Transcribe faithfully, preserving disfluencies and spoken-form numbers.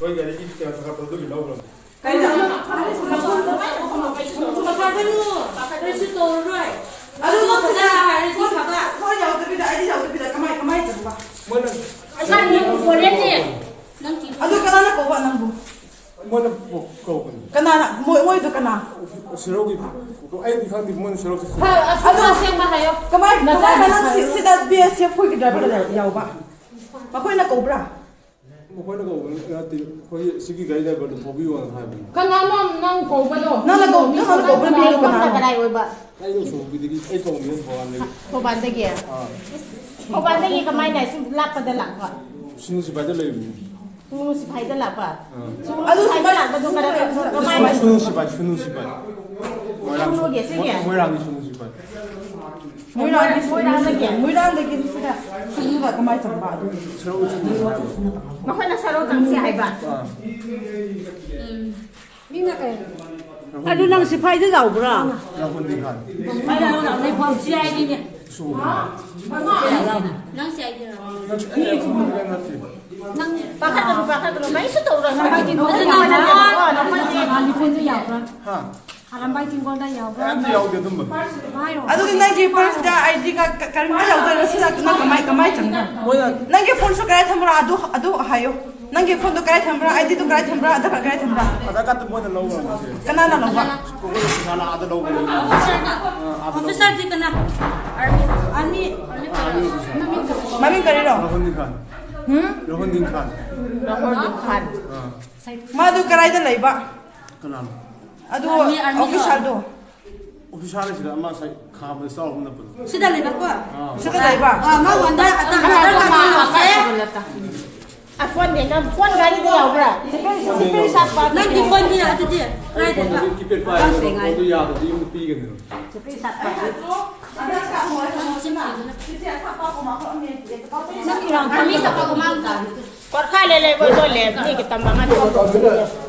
ꯑꯩꯈꯣꯏ ꯒꯥꯔꯤꯒꯤ ꯀꯩꯅꯣ ꯊꯥꯒꯠꯄꯗꯣ ꯑꯗꯨꯒꯤ ꯂꯧꯈ꯭ꯔꯕꯅꯤ꯫ ꯀꯩꯅꯣ? ꯄꯥꯈꯠꯀꯅꯨ, ꯀꯩꯁꯨ ꯇꯧꯔꯔꯣꯏ꯫ ꯑꯗꯨ ꯅꯪ ꯐꯖꯅ ꯍꯥꯏꯔꯗꯤ ꯐꯕ꯫ ꯐꯣꯟ ꯌꯥꯎꯗꯕꯤꯗ, ꯑꯩꯗꯤ ꯌꯥꯎꯗꯕꯤꯗ ꯀꯃꯥꯏ, ꯀꯃꯥꯏ ꯇꯧꯕ? ꯃꯣꯏꯅ ꯑꯁꯥꯏ ꯅꯪ ꯐꯣꯟ ꯂꯩꯔꯗꯤ꯫ ꯅꯪ ꯑꯗꯨ ꯀꯅꯥꯅ ꯀꯧꯕ ꯅꯪꯕꯨ? ꯃꯣꯏꯅ ꯀꯧꯕꯅꯤ꯫ ꯀꯅꯥꯅ? ꯃꯣꯏ, ꯃꯣꯏꯗꯣ ꯀꯅꯥ? ꯁꯦꯔꯧꯒꯤ꯫ ꯑꯩꯗꯤ ꯈꯪꯗꯦ, ꯃꯣꯏꯅ ꯁꯦꯔꯧ ꯆꯠꯁꯤ꯫ ꯍꯣꯏ, ꯑꯁ-, ꯑꯗꯣ ꯑꯁꯦꯡꯕ ꯍꯥꯏꯌꯣ꯫ ꯀꯃꯥꯏ, ꯅꯆꯥ ꯀꯃꯥꯏꯅ ꯅꯪ ꯁꯤ-, ꯁꯤꯗ ꯕꯤ ꯑꯦꯁ ꯑꯦꯐ ꯈꯣꯏꯒꯤ ꯗ꯭ꯔꯥꯏꯚꯔ ꯌꯥꯎꯕ? ꯃꯈꯣꯏꯅ ꯀꯧꯕ꯭ꯔꯥ? ꯃꯈꯣꯏꯅ ꯀꯧꯕ ꯅꯠꯇꯦ, ꯑꯩꯈꯣꯏ ꯁꯤꯒꯤ ꯒꯥꯔꯤ ꯗ꯭ꯔꯥꯏꯚꯔꯗꯣ ꯊꯧꯕꯤꯌꯣꯅ ꯍꯥꯏꯕꯅꯤ꯫ ꯀꯅꯥꯅꯣ ꯅꯪ ꯀꯧꯕꯗꯣ? ꯅꯪꯅ ꯀꯧ-, ꯅꯪꯅ ꯀꯧꯕ ꯃꯤꯗꯣ ꯀꯅꯥꯅꯣ? ꯀꯗꯥꯏ ꯑꯣꯏꯕ? ꯑꯩꯅ ꯁꯣꯝꯒꯤꯗꯒꯤ, ꯑꯩ ꯊꯧꯕꯤꯌꯣ ꯊꯧꯕꯥꯜꯗꯒꯤ꯫ ꯊꯧꯕꯥꯜꯗꯒꯤ? ꯑꯥ꯫ ꯊꯧꯕꯥꯜꯗꯒꯤ ꯀꯃꯥꯏꯅ ꯁꯨꯝ ꯂꯥꯞꯄꯗ ꯂꯥꯛꯄ? ꯁꯤꯡ ꯅꯨꯡꯁꯤꯐꯥꯏꯗ ꯂꯩꯕꯅꯤ꯫ ꯁꯨꯅꯨ ꯁꯤꯐꯥꯏꯗ ꯂꯥꯛꯄ? ꯑꯥ꯫ ꯁꯨꯅꯨ ꯑꯗꯨ ꯁꯤꯐꯥꯏꯗ ꯁꯨꯃꯥꯏ-, ꯂꯥꯛꯄꯗꯣ ꯀꯔꯝ-, ꯀꯃꯥꯏꯅ? ꯁꯨꯅꯨ ꯁꯤꯐꯥꯏ, ꯁꯨꯅꯨ ꯁꯤꯐꯥꯏ꯫ ꯃꯣꯏꯔꯥꯡ-, ꯁꯨꯅꯨꯒꯤ ꯁꯤꯒꯤ? ꯃꯣꯏ-, ꯃꯣꯏꯔꯥꯡꯒꯤ ꯁꯨꯅꯨ ꯁꯤꯐꯥꯏ꯫ ꯃꯣꯏꯔꯥꯡꯒꯤ ꯁꯨꯅꯨ ꯃꯣꯏꯔꯥꯡꯗꯒꯤ? ꯁꯤꯐꯥꯏ꯫ ꯃꯣꯏꯔꯥꯡꯗꯒꯤ ꯁꯤꯗ ꯁꯨꯅꯨꯗ ꯀꯃꯥꯏꯅ ꯆꯪꯕ ꯑꯗꯨꯒꯤ? ꯁꯔꯧ ꯁꯨꯅꯨ ꯁꯤꯐꯥꯏ꯫ ꯃꯈꯣꯏꯅ ꯁꯔꯧ ꯆꯪꯁꯤ ꯍꯥꯏꯕ? ꯑꯥ꯫ ꯎꯝ꯫ ꯃꯤꯅ ꯀꯩ? ꯑꯗꯨ ꯅꯪ ꯁꯤꯐꯥꯏꯗ ꯌꯥꯎꯕ꯭ꯔꯥ? ꯔꯥꯍꯨꯜ ꯅꯤꯡꯈꯥꯟ꯫ ꯂꯩꯐꯝ ꯁꯤ ꯍꯥꯏꯗꯤꯅꯦ꯫ ꯁꯨꯕ꯫ ꯅꯪ ꯁꯤ ꯍꯥꯏꯗꯤꯔꯣ? ꯅꯠꯇꯦ, ꯑꯩ ꯑꯁꯨꯝꯕꯗꯤ ꯀꯩꯝ ꯅꯠꯇꯦ꯫ ꯅꯪ ꯄꯥꯈꯠꯀꯅꯨ, ꯄꯥꯈꯠꯀꯅꯨ, ꯀꯩꯁꯨ ꯇꯧꯔꯣꯏ꯫ ꯐꯖꯅ ꯍꯥꯏꯔꯣ꯫ ꯅꯈꯣꯏꯒꯤ ꯃꯥꯅꯤꯄꯨꯔꯗ ꯌꯥꯎꯕ꯭ꯔꯥ? ꯍꯥ? ꯑꯔꯥꯝꯕꯥꯏ ꯆꯤꯡꯒꯣꯜꯗ ꯌꯥꯎꯕ꯭ꯔꯥ? ꯑꯝꯇ ꯌꯥꯎꯗꯦ ꯑꯗꯨꯝꯕ꯫ ꯍꯥꯏꯔꯣ꯫ ꯑꯗꯨꯗꯤ ꯅꯪꯒꯤ ꯄꯔꯁꯇ ꯑꯥꯏ ꯗꯤꯒ ꯀ-, ꯀꯔꯤꯝꯇ ꯌꯥꯎꯗꯣꯏꯔꯣ? ꯁꯤꯗ ꯅꯪ ꯀꯃꯥꯏ, ꯀꯃꯥꯏ ꯆꯪꯕ꯭ꯔꯥ? ꯃꯣꯏꯅ ꯅꯪꯒꯤ ꯐꯣꯟꯁꯨ ꯀꯗꯥꯏ ꯊꯝꯕ꯭ꯔꯥ? ꯑꯗꯨ, ꯑꯗꯨ ꯍꯥꯏꯌꯣ꯫ ꯅꯪꯒꯤ ꯐꯣꯟꯗꯣ ꯀꯗꯥꯏ ꯊꯝꯕ꯭ꯔꯥ? ꯑꯥꯏ ꯗꯤꯗꯣ ꯀꯗꯥꯏ ꯊꯝꯕ꯭ꯔꯥ? ꯑꯙꯥꯔ ꯀꯥꯔꯗ ꯀꯗꯥꯏ ꯊꯝꯕ꯭ꯔꯥ? ꯑꯙꯥꯔ ꯀꯥꯔꯗꯇꯣ ꯃꯣꯏꯅ ꯂꯧꯈ꯭ꯔꯕꯅꯦ꯫ ꯀꯅꯥꯅ ꯂꯧꯕ? ꯑꯩꯈꯣꯏ ꯑꯣꯐꯤꯁꯥꯔꯅ ꯑꯥꯗ ꯂꯧꯈ꯭ꯔꯕꯅꯦ꯫ ꯑꯥ, ꯑꯥꯗ ꯂꯧꯈ꯭ꯔꯕꯅꯦ꯫ ꯑꯣꯐꯤꯁꯥꯔꯗꯤ ꯀꯅꯥ? Army, army, army officer. ꯃꯃꯤꯡ ꯀꯔꯤꯔꯣ? ꯔꯣꯍꯟꯗꯤꯟ ꯈꯥꯟ꯫ ꯍꯨꯝ? ꯔꯣꯍꯟꯗꯤꯟ ꯈꯥꯟ꯫ ꯔꯣꯍꯟꯗꯤꯟ ꯈꯥꯟ꯫ ꯑꯥ꯫ ꯃꯥꯗꯨ ꯀꯗꯥꯏꯗ ꯂꯩꯕ? ꯀꯅꯥꯅꯣ? ꯑꯗꯨ ꯑꯥꯔꯃꯤ, ꯑꯥꯔꯃꯤꯔꯣ? ꯑꯣꯐꯤꯁꯥꯔꯗꯣ꯫ ꯑꯣꯐꯤꯁꯥꯔ ꯁꯤꯗ ꯑꯃ ꯉꯁꯥꯏ ꯈꯥꯝꯕꯗ ꯆꯥꯎꯕ ꯅꯠꯇ꯭ꯔꯣ? ꯁꯤꯗ ꯂꯩꯕꯀꯣ? ꯑꯥ꯫ ꯁꯤꯗ ꯂꯩꯕ? ꯑꯥ, ꯃꯉꯣꯟꯗ ꯑꯙꯥꯔ, ꯑꯙꯥꯔ ꯀꯥꯔꯗ ꯂꯧꯔꯁꯦ꯫ ꯑ, ꯐꯣꯟ ꯌꯦꯡꯉ-, ꯐꯣꯟ ꯒꯥꯔꯤꯗ ꯌꯥꯎꯕ꯭ꯔꯥ? ꯅꯪꯒꯤ ꯐꯣꯟꯗꯤ ꯑꯗꯨꯗꯤ ꯀꯗꯥꯏꯗ ꯂꯩꯕ? ꯀꯤꯄꯦꯗ ꯄꯥꯏꯕꯅꯦ, ꯐꯣꯟꯗꯣ ꯌꯥꯗ꯭ꯔꯗꯤ ꯌꯨꯝꯗ ꯄꯤꯒꯅꯤ꯫ ꯅꯪꯒꯤ ꯔꯥꯎꯟ ꯃꯃꯤꯡ ꯆꯠꯄꯒ ꯃꯥꯡ ꯇꯥꯔꯦ꯫ ꯀ꯭ꯋꯥꯔꯈꯥꯏ ꯂꯩ ꯂꯩ ꯀꯣꯏ ꯀꯣꯏ ꯂꯩ, ꯃꯤꯒꯤ ꯇꯝꯕ ꯑꯃ ꯇꯧ꯫